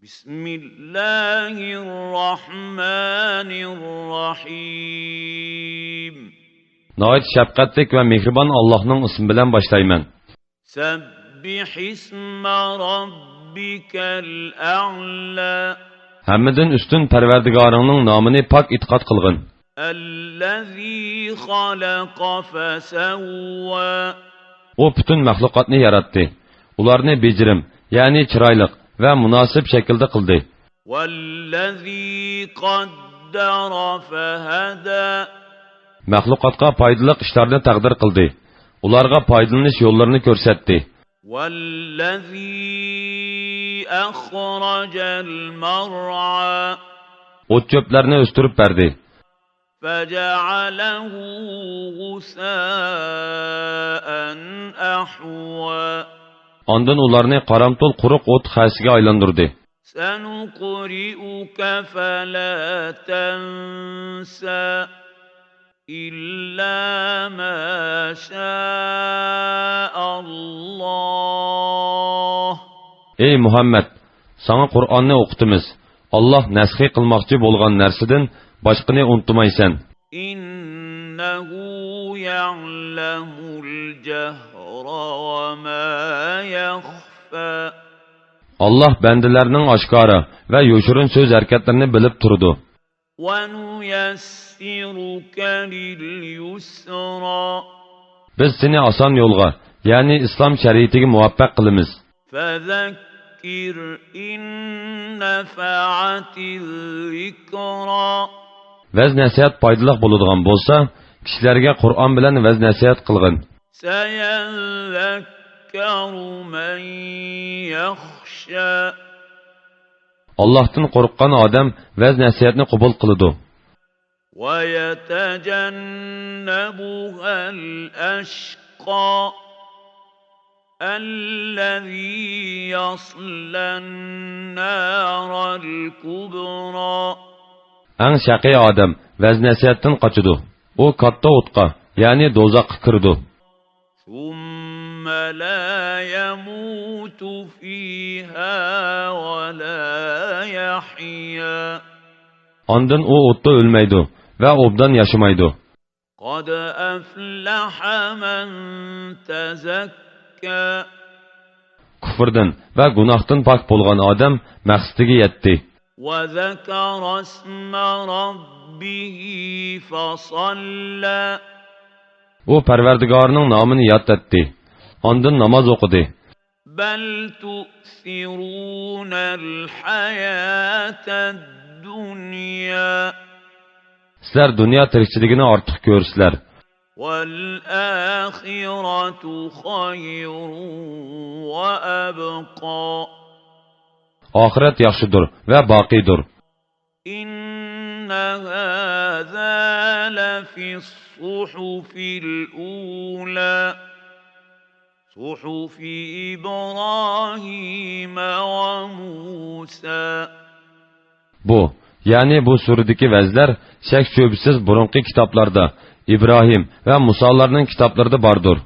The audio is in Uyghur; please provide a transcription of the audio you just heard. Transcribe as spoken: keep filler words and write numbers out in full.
بسم الله الرحمن الرحيم. ناھايىتى شەپقەتلىك ۋە مېھرىبان ئاللاھنىڭ ئىسمى بىلەن باشلايمەن. سبح اسم ربك الأعلى. ھەممىدىن ئۈستۈن پەرۋەردىگارىڭنىڭ نامىنى پاك ئېتىقاد قىلغىن. الذي خلق فسوى. ئۇ پۈتۈن مەخلۇقاتنى ياراتتى. ئۇلارنى بېجىرىم، يەنى چىرايلىق ۋە مۇناسىپ شەكىلدە قىلدى. والذي قدر فهدى. مەخلۇقاتقا پايدىلىق ئىشلارنى تەقدىر قىلدى. ئۇلارغا پايدىلىنىش يوللىرىنى كۆرسەتتى. والذي أخرج المرعى. ئوت-چۆپلەرنى ئۆستۈرۈپ بەردى. فجعله غثاء أحوى. ئاندىن ئۇلارنى قارامتۇل قۇرۇق ئوت خەسىگە ئايلاندۇردى. سنقرئك فلا تنسى إلا ما شاء الله. ئەي مۇھەممەد، ساڭا قۇرئاننى ئوقۇتىمىز. ئاللاھ نەسخى قىلماقچى بولغان نەرسىدىن باشقىنى ئۇنتۇمايسەن. إنه يعلم الجهر وما يخفى. ئاللاھ بەندىلەرنىڭ ئاشكارا ۋە يوشۇرۇن سۆز ھەرىكەتلىرىنى بىلىپ تۇرىدۇ. ونيسرك لليسرى. بىز سېنى ئاسان يولغا، يەنى ئىسلام شەرىئىتىگە مۇۋەپپەق قىلىمىز. فذكر إن نفعت الذكرى. ۋەز-نەسىھەت پايدىلىق بولىدىغان بولسا، كىشىلەرگە قۇرئان بىلەن ۋەز-نەسىھەت قىلغىن. سيذكر من يخشى. ئاللاھتىن قورققان ئادەم ۋەز-نەسىھەتنى قوبۇل قىلىدۇ. ويتجنبها الأشقى. الذي يصلى النار الكبرى. ئەڭ شەقىي ئادەم ۋەز-نەسىھەتتىن قاچىدۇ. ئۇ كاتتا ئوتقا، يەنى دوزاخقا كىرىدۇ. ثم لا يموت فيها ولا يحيا. ئاندىن ئۇ ئوتتا ئۆلمەيدۇ ۋە ئوبدان ياشىمايدۇ. قد أفلح من تزكى. كۇفردىن ۋە گۇناھتىن پاك بولغان ئادەم مەقسىتىگە يەتتى. وذكر اسم ربه فصلى. ئۇ پەرۋەردىگارىنىڭ نامىنى ياد ئەتتى. ئاندىن ناماز ئوقۇدى. بل تؤثرون الحياة الدنيا. سىلەر دۇنيا تىرىكچىلىكىنى ئارتۇق كۆرىسىلەر. والآخرة خير وأبقى. ئاخىرەت ياخشىدۇر ۋە باقىيدۇر. إن هذا لفي الصحف الأولى. صحف إبراهيم وموسى. بۇ، يەنى بۇ سۈرىدىكى ۋەزلەر شەك-شۈبھىسىز بۇرۇنقى كىتابلاردا، ئىبراھىم ۋە مۇسالارنىڭ كىتابلىرىدا باردۇر.